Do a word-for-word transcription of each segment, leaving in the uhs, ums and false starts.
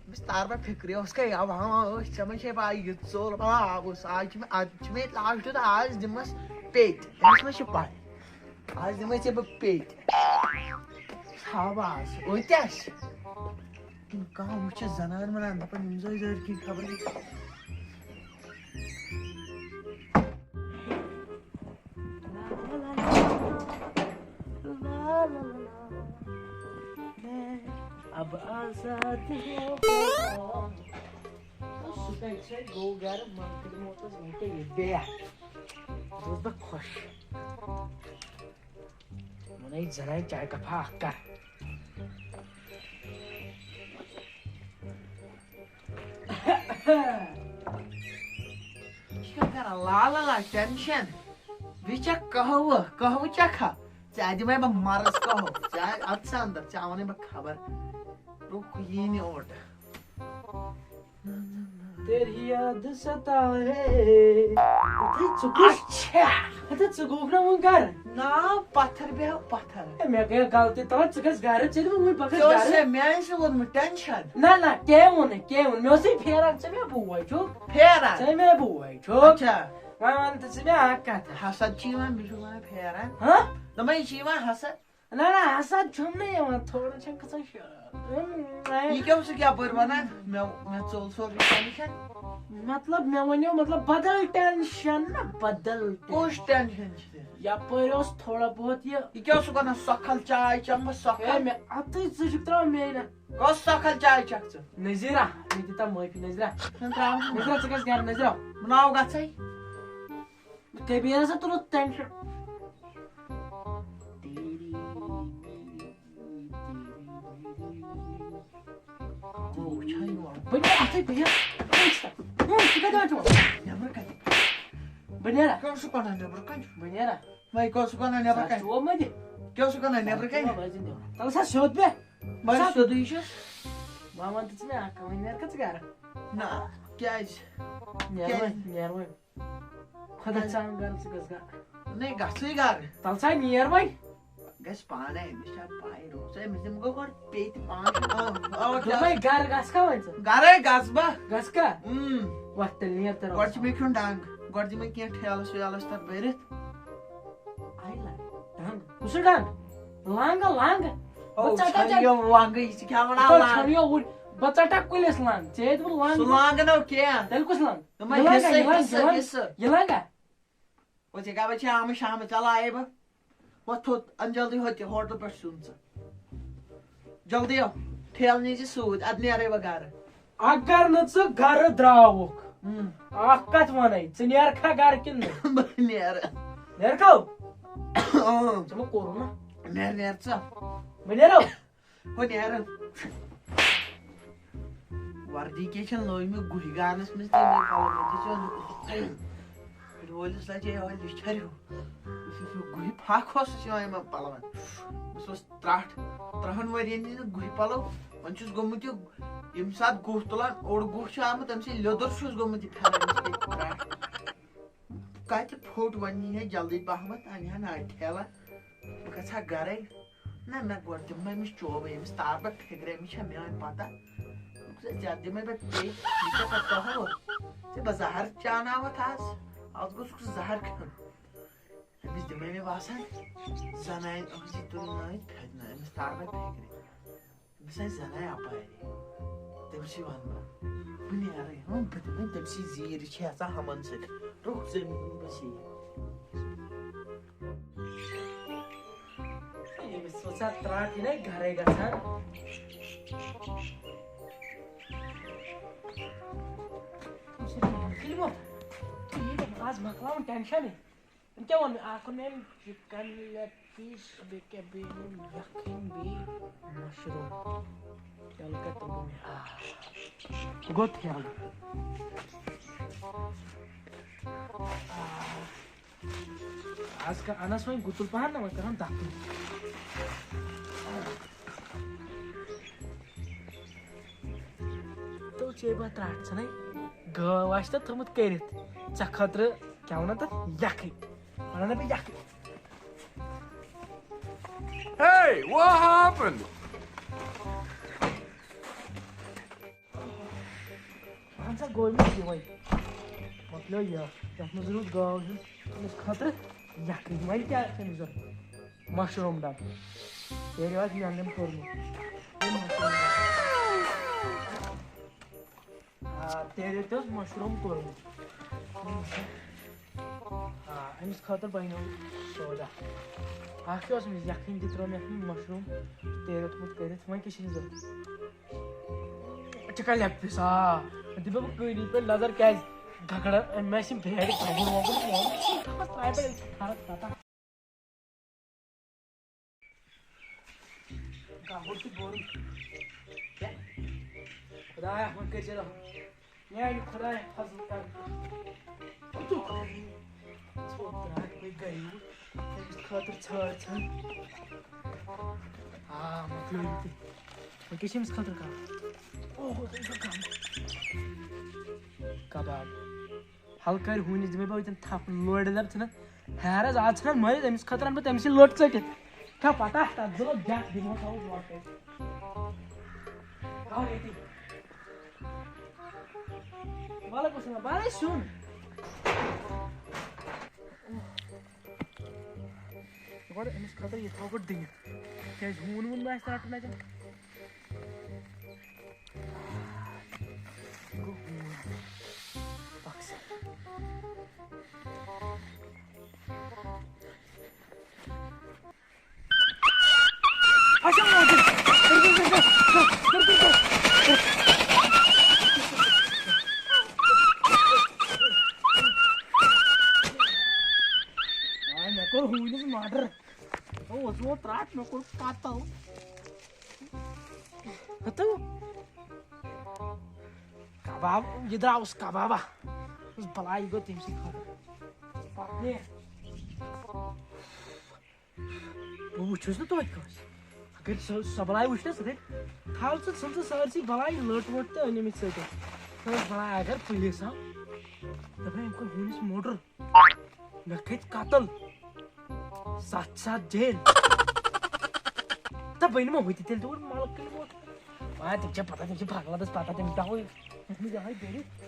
أمِس تار بہٕ فِکرِ، اوس کیٛاہ یَوٕ ہاوان ٲسۍ، ژےٚ ما چھے پَے یہِ ژوٚل، آ، اوس، آز چھِ مےٚ، اَدٕ چھِ مےٚ ییٚتہِ لاسٹ تہٕ آز دِمَس پیٚتۍ، أمِس ما چھِ پَے، آز دِمَے ژےٚ بہٕ پیٚتۍ۔ تھاو آز، أتۍ آسہِ۔ کانٛہہ وٕچھِ زَنان وَنان، دَپان، یِم زٲے زٲرۍ کِنۍ خبر۔ اب آزاد ہو۔ سُہ کَتہِ سۭتۍ گوٚو گَرٕ، مَنٛگہٕ موتَس وٕنکٮ۪ن یہِ بیٚیہِ۔ روٗز بہٕ خۄش۔ وَنے زَنانہِ چاے کَپھا اَکھ کَر۔ یہِ چھِ کَران لا لا لا ٹٮ۪نشَن۔ بیٚیہِ چَکھ قہوٕ، قہوٕ چَکھا؟ ژےٚ دِمَے بہٕ مَرٕژ قہوٕ۔ ژےٚ اَژٕ اَندَر، ژےٚ وَنَے بہٕ خبر۔ رُک یی نہٕ اورٕ۔ تیری یاد ستائے۔ ہتٕے ژٕ کُس؟ اچھا۔ ہتٕے ژٕ گوٚوکھ نا وۄنۍ گرٕ؟ نا، پتھر بیٚہو پتھر۔ ہے، مےٚ گٔے غلطی تَوَے، ژٕ گژھ گرٕ، ژےٚ دِمہٕ وۄنۍ بہٕ گژھ ژےٚ اوس گرٕ۔ ہے مےٚ آسہِ ووٚنمُت ٹینشن۔ نہ، نہ، کیٚنٛہہ ووٚن نہٕ، کیٚنٛہہ ووٚن نہٕ۔ مےٚ اوسُے پھیران، ژٕ مےٚ بوے چھُکھ۔ پھیران؟ ژٕ مےٚ بوے چھُکھ۔ اچھا۔ وۄنۍ وَن تہٕ ژٕ مےٚ اَکھ کَتھ۔ حسد چھِ یِوان، مےٚ چھُ وَنان پھیران۔ ہاں؟ دوٚپمَے یہِ چھِ یِوان حسد۔ نہ، نہ، حسد چھُم نہٕ یِوان، تھوڑا چھَم کھژان شرم۔ یہِ کیٛاہ اوسُکھ یَپٲرۍ وَنان؟ مےٚ، مےٚ ژوٚل سورُے ٹٮ۪نشَن۔ مطلب، مےٚ وَنیو، مطلب، بدل ٹٮ۪نشَن نہ، بدل کُس ٹٮ۪نشَن۔ ٹٮ۪نشَن چھُ تیٚلہِ؟ یَپٲرۍ اوس تھوڑا بہت یہِ۔ یہِ کیٛاہ اوسُکھ وَنان، سۄکھَل چاے چٮ۪مہٕ بہٕ، ہے، سۄکھَل؟ مےٚ، اَتھٕے ژٕ چھُکھ ترٛاوان مے نہ۔ کۄس سۄکھَل چاے چٮ۪کھ ژٕ؟ نذیٖرا، مےٚ دِ تا معٲفی، نذیٖرا۔ چھُنہٕ ترٛاوُن۔ نذیٖرا، ژٕ گژھ گرٕ، نذیٖرا۔ بہٕ ناو گژھَے۔ کبیٖرَس ہا تُلُتھ ٹٮ۪نشَن۔ بہٕ نیرٕ اَتھٕے، بہٕ نیرٕ۔ بہٕ نیرٕ۔ بہٕ نیرٕ۔ کیٛاہ اوسُکھ وَنان نٮ۪برٕ کَنہِ؟ بہٕ نیرٕ۔ وۄنۍ کیٛاہ اوسُکھ وَنان نٮ۪برٕ کَنہِ؟ ژٕ وَن مےٚ دِ۔ کیٛاہ اوسُکھ وَنان نٮ۪برٕ کَنہِ؟ تَلہٕ سا سیوٚد مےٚ۔ وۄنۍ سیوٚدُے چھُس۔ وۄنۍ وَن تہٕ ژٕ مےٚ اَکھ کَتھ، وۄنۍ نیرکھا ژٕ گَرٕ؟ نہ، کیٛازِ؟ نیر کیٛازِ؟ وۄنۍ، نیر وۄنۍ۔ خۄدا ژھان گَرٕ، ژٕ گژھ گَرٕ۔ نَے، گژھٕے گَرٕ۔ تَلہٕ سا نیر وۄنۍ۔ گژھِ پانَے، أمِس چھا پَے، رُک ژٕ، أمِس دِمہٕ بہٕ گۄڈٕ پیٚتہِ پانٛژھ۔ آ، آ، کیٛاہ؟ دوٚپمَے گَرٕ گژھکھا وۄنۍ ژٕ؟ گَرَے گژھٕ بہٕ۔ گژھکھا؟ اۭں۔ وۄتھ تیٚلہِ نیر تہٕ گۄڈٕ چھُ مےٚ کھیوٚن ڈنٛگ، گۄڈٕ دِ مےٚ کینٛہہ ٹھیلَس ویلَس تَتھ بٔرِتھ۔ آیہِ لَگ۔ ڈنٛگ؟ کُس ڈنٛگ؟ لنٛگ، لنٛگ۔ او، بہٕ ژَٹہٕ ژھَن ژےٚ۔ یہِ لنٛگٕے، یہِ چھِ کھٮ۪وان تو لنٛگ۔ ژھَن یہِ اوٗرۍ۔ بہٕ ژَٹہٕ کُلِس لنٛگ۔ ژےٚ ییٚتہِ بہٕ لنٛگ۔ سُہ لنٛگ نہٕ کینٛہہ۔ تیٚلہِ کُس لنٛگ؟ دوٚپمَے یہِ لنٛگا، حِصہٕ، یہِ لنٛگ، حِصہٕ، یہِ لنٛگ۔ حِصہٕ۔ یہِ لنٛگا؟ وۄنۍ ژےٚ کَپٲرۍ چھِ آمٕژ شامَس؟ ژَلہٕ آیے بہٕ۔ وۄتھ تھوٚد، اَن جلدی ہوٚتہِ ہوٹلہٕ پٮ۪ٹھ سیُن ژٕ۔ جلدی یَو، ٹھیلہٕ نی زِ سۭتۍ، اَدٕ نیرَے بہٕ گَرٕ۔ اگر نہٕ ژٕ گرٕ درٛاوُکھ، ہُم۔ اکھ کتھ ونے، ژٕ نیرکھا گرٕ کِنہٕ نہٕ؟ بہٕ نیرٕ۔ نیرکھو؟ اۭں۔ ژےٚ ما کوٚرُن نا؟ نیر، نیر ژٕ۔ بہٕ نیرو؟ ہو نیرٕ۔ وردی کیٛاہ چھَنہٕ لٲجمٕژ گُہہِ گانَس منٛز تہِ؟ مےٚ پَلو منٛز تہِ چھِ وۄنۍ وٲلِس لَجے یِہوٚے لِچھَر ہیوٗ۔ یُس یہِ گُہہِ پھَکھ اوس، سُہ چھِ یِوان یِمَن پَلوَن۔ بہٕ چھُس ترٛٹھ، ترٛہَن ؤرِیَن ہِنٛدۍ گُہہِ پَلو۔ وۄنۍ چھُس گوٚمُت یہِ، ییٚمہِ ساتہٕ گُہہ تُلان، اوٚڑ گُہہ چھُ آمُت، تَمہِ سۭتۍ لیوٚدُر چھُس گوٚمُت یہِ پھٮ۪رَن یِتھ کٔنۍ ترٛٹھ۔ کَتہِ پھوٚٹ وۄنۍ یی ہے جلدی پَہمَتھ، اَنہِ ہا ناٹہِ ٹھیلہ۔ بہٕ گژھٕ ہا گَرَے۔ نہ، نہ، گۄڈٕ دِمہٕ بہٕ أمِس چوبہٕ، أمِس تارٕ بہٕ فِکرِ، أمِس چھےٚ میٛٲنۍ پَتہ۔ ژےٚ دِمَے بہٕ پیٚیہِ، یہِ چھےٚ پَتہٕ قہوٕ۔ ژےٚ بہٕ زَہر چاناوَتھ آز۔ آز گوٚژھ سُہ زَہر کھیوٚن۔ أمِس دِمَے مےٚ باسان، زَنانہِ أہٕنٛزِ تُلنٲوِتھ پھِرنہٕ، أمِس تارٕ بہٕ فِکرِ۔ أمِس آسہِ زَنانہِ اَپارِ۔ تٔمۍ سٕے وَنہٕ بہٕ۔ بہٕ نیرَے، ہُم، بہٕ دِمَے تٔمۍ سٕے زیٖرۍ، یہِ چھِ یَژھان ہُمَن سۭتۍ۔ رُک ژٕ، أمِس دِمہٕ بہٕ زیٖرۍ۔ أمِس ٲس اَتھ ترٛٹھ یِنَے گَرَے گژھان۔ آز مۄکلاوُن ٹٮ۪نشَنٕے۔ أمۍ کیٛاہ ووٚن مےٚ؟ اَکھ ووٚن مےٚ أمۍ چِکَن لٮ۪گ پیٖس، بیٚیہِ کیٛاہ، بیٚیہِ أنِم یَکھٕنۍ، بیٚیہِ مَشروٗم۔ تیٚلہِ کَتہِ تُل مےٚ؟ آ۔ گوٚو تھیلہٕ۔ آ۔ آز کَر اَنَس وۄنۍ گُتُل پَہَن نا، وۄنۍ کَرَن دَتُن۔ تو چے بہٕ ترٛٹھ ژھٕنَے، گٲو آسہِ تَتھ تھٲومٕژ کٔرِتھ ژےٚ خٲطرٕ، کیٛاہ وَنان تَتھ، یَکھٕنۍ۔ وَنان نہ بہٕ یَکھٕنۍ۔ Hey, what happened? سا گوٚو أمِس یِہوٚے۔ مۄکلیو یہِ، یَتھ منٛز روٗد گاو ہیوٚن أمِس خٲطرٕ یَکھٕنۍ۔ وۄنۍ کیٛاہ چھِ أمِس ضوٚرَتھ؟ مَشروٗم ڈَبہٕ۔ ییٚلہِ واتہِ مٮ۪نٛگَن کوٚرمُت۔ یہِ مَشروٗم ڈَبہٕ۔ آ، تیٚلہِ تہِ اوس مَشروٗم کوٚرمُت۔ آ، أمِس خٲطرٕ بَنیو سودا۔ اَکھ کیٛاہ اوس أمِس؟ یَکھٕنۍ تہِ ترٛٲو مےٚ اَتھ منٛز، مَشروٗم تیٚلہِ اوٚتھمُت کٔرِتھ۔ وۄنۍ کیٛاہ چھِ أمِس ضوٚرَتھ؟ ژٕ کَر لیٚگ پیٖس؟ آ، دِمے بہٕ کٲنی پٮ۪ٹھ نظر، کیٛازِ گگڑن أمۍ مےٚ ٲسۍ یِم بیگ گگُر وگُر، ووگُر، سُہ تھاوَس ترٛایہِ پٮ۪ٹھ، أمِس چھِ فرق پتہ۔ گگُر چھُ بوٚرُے۔ کیٛاہ؟ خدایا، وۄنۍ کٔرۍ زِ رحم۔ میٛانہِ خدایا، فضل کر۔ ژٕ خۄدایا۔ ژٕ ترٛاو یِمَے غریٖب، تٔمِس خٲطرٕ ژھانٛڈ ژھانٛڈ۔ آ، مۄکلیو یہِ تہِ۔ وۄنۍ کیٛاہ چھِ أمِس خٲطرٕ کَرُن؟ اوہو، تٔمِس چھُ کَم۔ کباب۔ ہلکٲرۍ ہوٗنِس دِمَے بہٕ وٕنۍکٮ۪ن تھپھ لورِ دَب ژھٕنَن۔ ہیر حظ، آز ژھٕنَن مٲرِتھ، أمِس خٲطرٕ اَنہٕ بہٕ تٔمِسٕے لٔٹ ژٔٹِتھ۔ کھےٚ پَتہ، تَتھ ضوٚرَتھ جَتھ دِمہٕ ہا تھاوَو برونٛٹھ کَنہِ۔ تھاو ییٚتی۔ وعلیکم السلام، بہٕ اَنَے سیُن۔ گۄڈٕ أمِس خٲطرٕ یہِ تھاوٕ گۄڈٕ دٕنِتھ، کیٛازِ ہوٗن ووٗن ما آسہِ رَٹُن اَتٮ۪ن۔ گوٚو ہوٗن۔ اَکھ سٮ۪کَنٛڈ۔ اچھا، واتُن۔ آ، مےٚ کوٚر ہوٗنِس murder۔ اوس وۄنۍ ترٛٹھ، مےٚ کوٚر قتل۔ ہتو۔ کباب، یہِ درٛاوُس کبابا۔ یُس بلاے گوٚو تٔمۍ سٕنٛدِ خٲطرٕ۔ پتہٕ نے۔ بہٕ وٕچھُس نہٕ توتہِ کٲنٛسہِ۔ اگر سۄ، سۄ بلاے وٕچھ نہ، سۄ گٔے، تھاو ژٕ، ژھٕن ژٕ سٲرسٕے بلاے لٔٹ ؤٹ تہٕ أنۍ أمِس سۭتۍ۔ سۄ ٲس بلاے، اگر پُلیٖس آو، دَپان، أمۍ کوٚر ہوٗنِس murder۔ مےٚ کھٔتۍ قتل۔ ستھ ستھ جیل۔ تہٕ بہٕ نِمو ہُتہِ تیٚلہِ تور ملکٕے ووت۔ آ، تِم چھِ پتہ، تِم چھِ پھکلتس پتہ، تِم تہِ تھاوو یَتھ منٛز یِہوٚے کٔرِتھ۔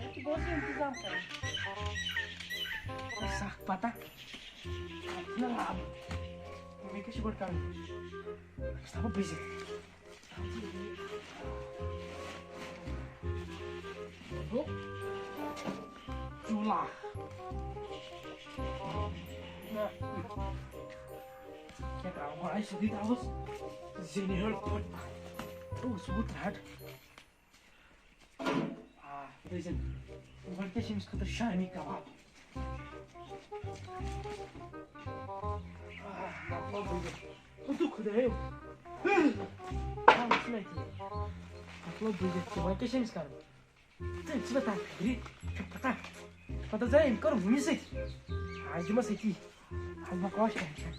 ییٚتہِ گوٚژھ اِنتظام کَرُن۔ سَکھ پَتہ۔ اَتھ چھُنہ لَب۔ مےٚ کیٛاہ چھُ گۄڈٕ کَرُن؟ أمِس تھاوٕ بہٕ بٔزِتھ۔ گوٚو؟ چوٗلہ۔ نہ۔ کیٛاہ ترٛاوٕ گۄڈٕ؟ سیوٚدُے ترٛاوُس۔ زِنہِ ہیوٚر پٲٹھۍ۔ اوس وُتھ رَٹ۔ آ، دٔزِن۔ گۄڈٕ کیٛاہ چھِ أمِس خٲطرٕ شامی کباب؟ آ، مۄکلو بٔلِتھ۔ اوٚتُے خۄدایو۔ آ، وٕچھ مےٚ تہِ۔ مۄکلو بٔلِتھ تہِ۔ وۄنۍ کیٛاہ چھِ أمِس کَرُن؟ تہٕ أمِس چھِ مےٚ تَتھ فِکرِ۔ چھُ پَتہ۔ پَتہٕ ژاے أمۍ کٔر وُمہِ سۭتۍ۔ آز دِمَس أتی۔ آز مۄکلاوَس ٹٮ۪نشَن۔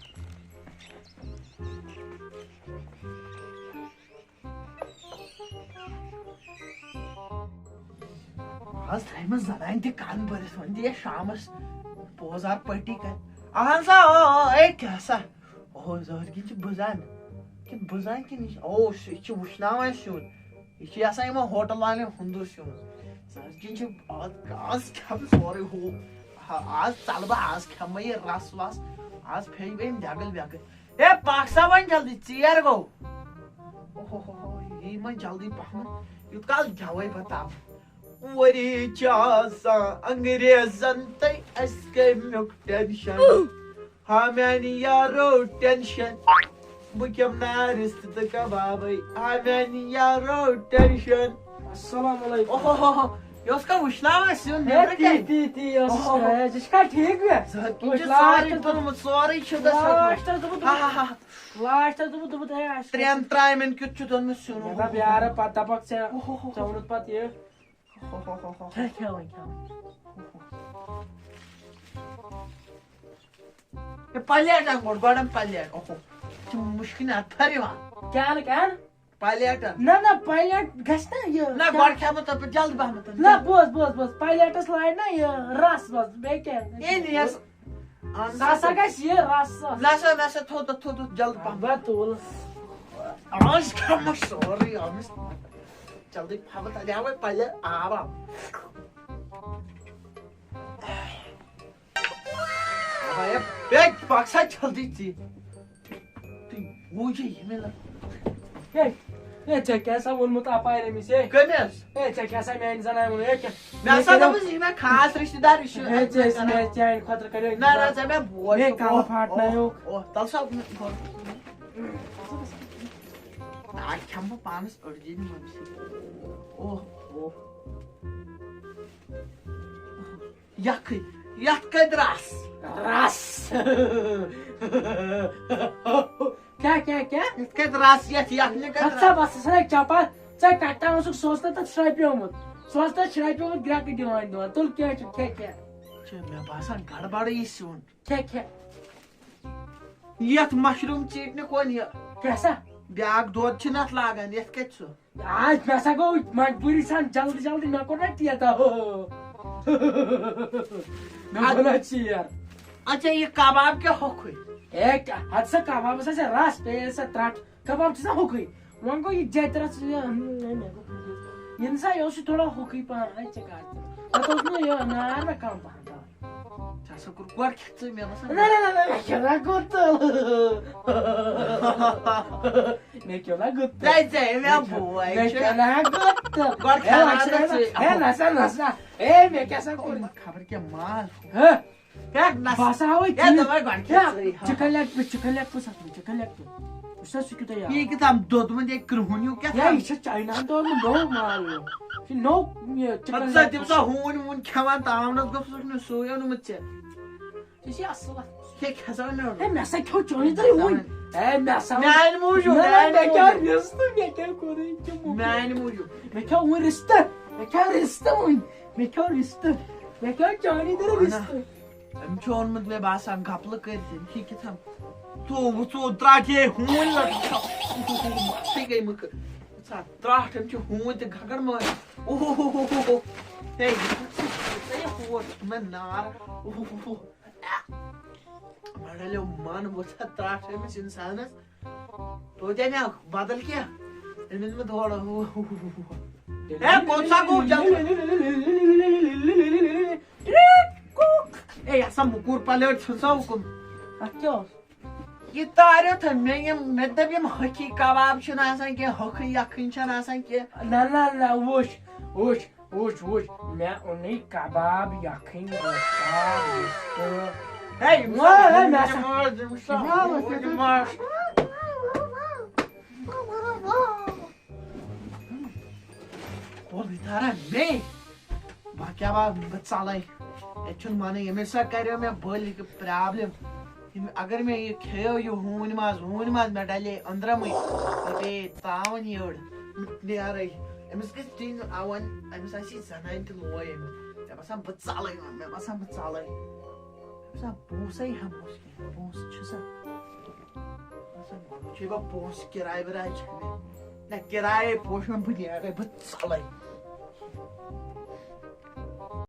آز تھایہِ مےٚ زنانہِ تہِ کن بٔرِتھ، وۄنۍ دِیہِ شامس پوزار پٹی کرِ۔ اہن سا، او، او، اے، کیٛاہ سا؟ او، زہر کِنۍ چھِ بٕزان؟ کِنہٕ بٕزان کِنہٕ یہِ چھِ، او، سُہ، یہِ چھِ وٕشناوان سیُن۔ یہِ چھِ آسان یِمن ہوٹل والٮ۪ن ہُنٛدُر سیُن۔ زہر کِنۍ چھِ آز، آز کھٮ۪مہٕ سورُے ہُہ۔ آ-، آز ژلہٕ بہٕ، آز کھٮ۪مہٕ بہٕ یہِ رس وس۔ آز پھیٚرِ بہٕ یِم دٮ۪گٕلۍ وٮ۪گٕلۍ۔ اے، پکھ سا وۄنۍ جلدی، ژیر گوٚو۔ اوہوہوہو، یی وۄنۍ جلدی پہمتھ، یوٗت کال گٮ۪وَے بہٕ تَبہٕ۔ اورٕ چھِ آسان انگریزن تہٕ اَسہِ کَمیُک ٹینشن؟ ہا میٛانہِ یارو ٹینشن، بہٕ کھٮ۪مہٕ نہٕ رِستہٕ تہٕ کبابٕے۔ ہا میٛانہِ یارو ٹینشن۔ السلام علیکم۔ اوہوہوہو، یہِ اوس کانٛہہ وٕشناوان سیُن ہے، نیٚبرٕ تی، کَنہِ؟ تی، تی، یہِ اوس اوہو۔ وٕشناوان۔ ژٕ چھُکھا ٹھیٖک وۄنۍ؟ زہر کِنۍ چھُ وٕچھ، سورُے لاسٹَس، کوٚرمُت، سورُے چھُ تَتھ لاسٹَس دوٚپُت، ہا، ہا، ہا۔ لاسٹَس دوٚپُت، دوٚپُت، ہے، اَسہِ ترٛٮ۪ن ترٛامٮ۪ن کیُتھ چھُ دوٚنمُت سیُن؟ مےٚ دوٚپ، یارٕ، پَتہٕ دَپَکھ ژےٚ، اوہو۔ ژےٚ ووٚنُتھ پَتہٕ یہِ۔ اوہو۔ کھےٚ، کھےٚ وۄنۍ، کھےٚ وۄنۍ۔ ہے، پلیٹ اَن گۄڈٕ، گۄڈٕ اَن پلیٹ۔ اوہو، چھِ مُشکِل اَتھَر یِوان۔ کیٛاہ نہٕ کَر؟ پلیٹن۔ نہ، نہ، پلیٹ گژھِ نہ یہِ۔ نہ، کیٛاہ؟ گۄڈٕ کھٮ۪مہٕ بہٕ تَتھ پٮ۪ٹھ جلد پہمتھ۔ نہ، بوز، بوز، بوز، پلیٹس لارِ نہ یہِ رس وس، بیٚیہِ کیٛاہ؟ اے، نیر۔ اہن سُہ ہسا سا۔ گژھِ یہِ رس۔ نہ سا، نہ سا، تھوٚد، تھوٚد، تھوٚد، جلد پہمتھ۔ بہٕ تُل۔ آز کھٮ۪مہٕ سورُے، آز۔ جلدی پہمتھ، تَتہِ ہاوے پلیٹ آب آب۔ آیا، بیگ پکھ سا جلدی ژٕ۔ تُہۍ وٕچھِو یہِ مےٚ لگ-، ہے، ہے، ژےٚ کیٛاہ سا ووٚنمُت اپارِ أمِس، ہے؟ کٔمِس؟ ہے، ژےٚ کیٛاہ سا میٛانہِ زنانہِ ووٚن، ہے، کیٛاہ؟ مےٚ ہسا مےٚ دوٚپُس، یہِ چھِ مےٚ خاص رِشتہٕ دار، یہِ چھُ ہے، ژےٚ ٲسۍ مےٚ چانہِ خٲطرٕ کَرے نہ، نہ، ژےٚ مےٚ بوز۔ ہے، کَلہٕ پھاٹنایو۔ اوہ، اوہ، تَلہٕ سا، آز کھٮ۪مہٕ بہٕ پانَس أڑجہِ نہٕ مٔمسٕے۔ اوہ، اوہ۔ یَکھٕنۍ، یَتھ کَتہِ رَس؟ رَس۔ کیٛاہ، کیٛاہ، کیٛاہ؟ یَتھ کَتہِ رَس، یَتھ یَکھنہِ کَتہِ ہَتھ سا رَس؟ بَس، ژٕ چھَکھ چَپان، ژےٚ کَتہِ تام اوسُکھ سوزمُت تَتھ شرٛپیومُت۔ سُہ اوس تَتھ شرٛپیومُت گرٛٮ۪کہٕ دِوان دِوان۔ تُل کیٛاہ چھُ، کھےٚ کیٛاہ؟ چھُ مےٚ باسان گڑبڑٕے سیُن۔ کھےٚ کھےٚ۔ یَتھ مَشروٗم ژیٖٹنہِ کۄن یہِ؟ کیٛاہ سا؟ بیٛاکھ دۄد چھِنہٕ اَتھ لاگان، یَتھ کَتہِ سُہ؟ آز مےٚ ہسا گوٚو مجبوٗری سان جلدی جلدی، مےٚ کوٚر نا ٹیٹا۔ مےٚ اَدٕ گوٚو نا چیر۔ اچھا، یہِ کباب کیٛاہ ہوٚکھُے؟ اے، کیٛاہ، ہتہٕ سا کبابس آسہِ رس، بیٚیہِ آسہِ سا ترٛٹھ۔ کباب چھُ آسان ہوٚکھُے۔ وۄنۍ گوٚو یہِ جتہِ رس، یہِ، یہِ نسا یہِ اوس یہِ تھوڑا ہوٚکھُے پہن، اے، ژےٚ کیٛاہ آسہِ؟ پتہٕ اوس نہٕ یہِ نار نہ کم پہن تھاوان۔ ژےٚ ہسا کوٚر گۄڈٕ کھٮ۪تھ ژٕ، مےٚ باسان۔ نہ، نہ، نہ، نہ، مےٚ کیٛاہ نہ گوٚو تہٕ۔ مےٚ کیٛاہ نہ گوٚو تہٕ۔ ژےٚ، ژےٚ، مےٚ بوے مےٚ چھُ۔ کیٛاہ نہ گوٚو تہٕ۔ گۄڈٕ ہے، کھٮ۪ناو لۄکچہِ نہ ژٕ۔ ہے، نسا، نسا۔ ہے، مےٚ کیٛاہ سا کوٚر؟ خبر کیٛاہ ماز۔ ہہ؟ ہے، نسا۔ بہٕ ہسا ہاوَے ہے، ژےٚ۔ دَپان گۄڈٕ کھٮ۪تھ ہے، ژٕے۔ چِکن لیگ پیٖس، چِکن لیگ پیٖس اَتھ منٛز، چِکن لیگ پیٖس۔ وٕچھ سا، سُہ کیٛوٗتاہ یہِ یہِ کیٛاہ تام دوٚدمُت، یہِ کرٛہُن ہیوٗ کیٛاہ ہے، تام۔ یہِ چھُ چایناہَن تھوٚومُت نوٚو مال یہِ۔ یہِ چھُ نوٚو یہِ چِکن پَتہٕ سا لیگ تِم پیٖس۔ سا ہوٗنۍ ووٗنۍ کھٮ۪وان، تاونَس گوٚژھ سُہ نہٕ سُے اوٚنمُت ژےٚ۔ یہِ چھِ اَصٕل اَتھ۔ ہے، کھےٚ سا وۄنۍ مےٚ۔ ہے، مےٚ سا کھیوٚو چٲنی ترٛٲے وٕنۍ۔ ہے، مےٚ سا وۄنۍ۔ میٛانہِ موٗجوٗب، نہ، نہ، میٛانہِ مےٚ کیٛاہ موٗجوٗب۔ رِستہٕ، مےٚ کیٛاہ کوٚرُے؟ میٛانہِ موٗجوٗب۔ مےٚ کھیوٚو وٕنۍ رِستہٕ۔ مےٚ کھیوٚو رِستہٕ وٕنۍ۔ مےٚ کھیوٚو رِستہٕ۔ مےٚ کھیوٚو چٲنی ترٛٲے اَہَنا۔ رِستہٕ۔ أمۍ چھُ اوٚنمُت مےٚ باسان گپلہٕ کٔرِتھ، أمۍ چھِ کیٛاہ تھام ژوٚو، ژوٚو ترٛٹھ، ہے ہوٗنۍ لٔٹ۔ مَتھٕے گٔے مٕکٕر۔ ژٕ ہا ترٛٹھ، أمۍ چھِ ہوٗنۍ تہِ گگر مٲرۍ۔ اوہ ہو ہو ہو ہو۔ ہے، یہِ چھُ ژٕ یہِ ہور چھُ مےٚ نار۔ اوہ ہو ہو ہو۔ مےٚ ڈلیو من، وۄتھ ہا ترٛٹھ أمِس اِنسانَس۔ توتہِ اَنیٛاکھ بدل کینٛہہ۔ أمِس مےٚ تھوڑا۔ ہے، کوٚت سا گوٚو جلدی؟ ہے، یہِ ہسا موٚکوٗر پلیٹ ژھٕن سا اُکُن۔ اَتھ کیٛاہ اوس؟ یہِ تاریو تھٲے مےٚ یِم، مےٚ دوٚپ یِم ہوٚکھی کباب چھِنہٕ آسان کینٛہہ، ہوٚکھٕے یَکھٕنۍ چھَنہٕ آسان کینٛہہ۔ نہ، نہ، نہ، وٕچھ، وٕچھ، وٕچھ، وٕچھ، مےٚ اوٚنُے کباب یَکھٕنۍ، گۄشتاب، رِستہٕ۔ ہے، یِم وۄنۍ، چھِ ہے، مےٚ ہسا ماز، یِم چھِ وۄنۍ، وۄنۍ، وۄنۍ، وۄنۍ۔ کوٚر یہِ تارا مے۔ بہٕ کیٛاہ بہٕ، بہٕ ژَلَے۔ ییٚتہِ چھُنہٕ مَنٕے۔ ییٚمِس سا کَریو مےٚ بٔلۍ یہِ problem۔ ییٚمہِ، اگر مےٚ یہِ کھیٚیو یہِ ہوٗنۍ ماز، ہوٗنۍ ماز مےٚ ڈَلے أنٛدرَمٕے۔ مےٚ پیٚیہِ تاوَن یٔڈ۔ مےٚ نیرَے۔ أمِس گژھِ ٹِنۍ اَوَن، أمِس آسہِ یہِ زَنانہِ تہِ لوے أمِس۔ مےٚ باسان بہٕ ژَلَے وۄنۍ، مےٚ باسان بہٕ ژَلَے۔ مےٚ باسان پونٛسَے ہٮ۪مہوس کینٛہہ، پونٛسہٕ چھُ سا۔ مےٚ باسان گۄڈٕ وٕچھے بہٕ پونٛسہٕ کِراے وِراے چھےٚ مےٚ۔ نہ، کِرایے پوشہِ وۄنۍ بہٕ نیرَے، بہٕ ژَلَے۔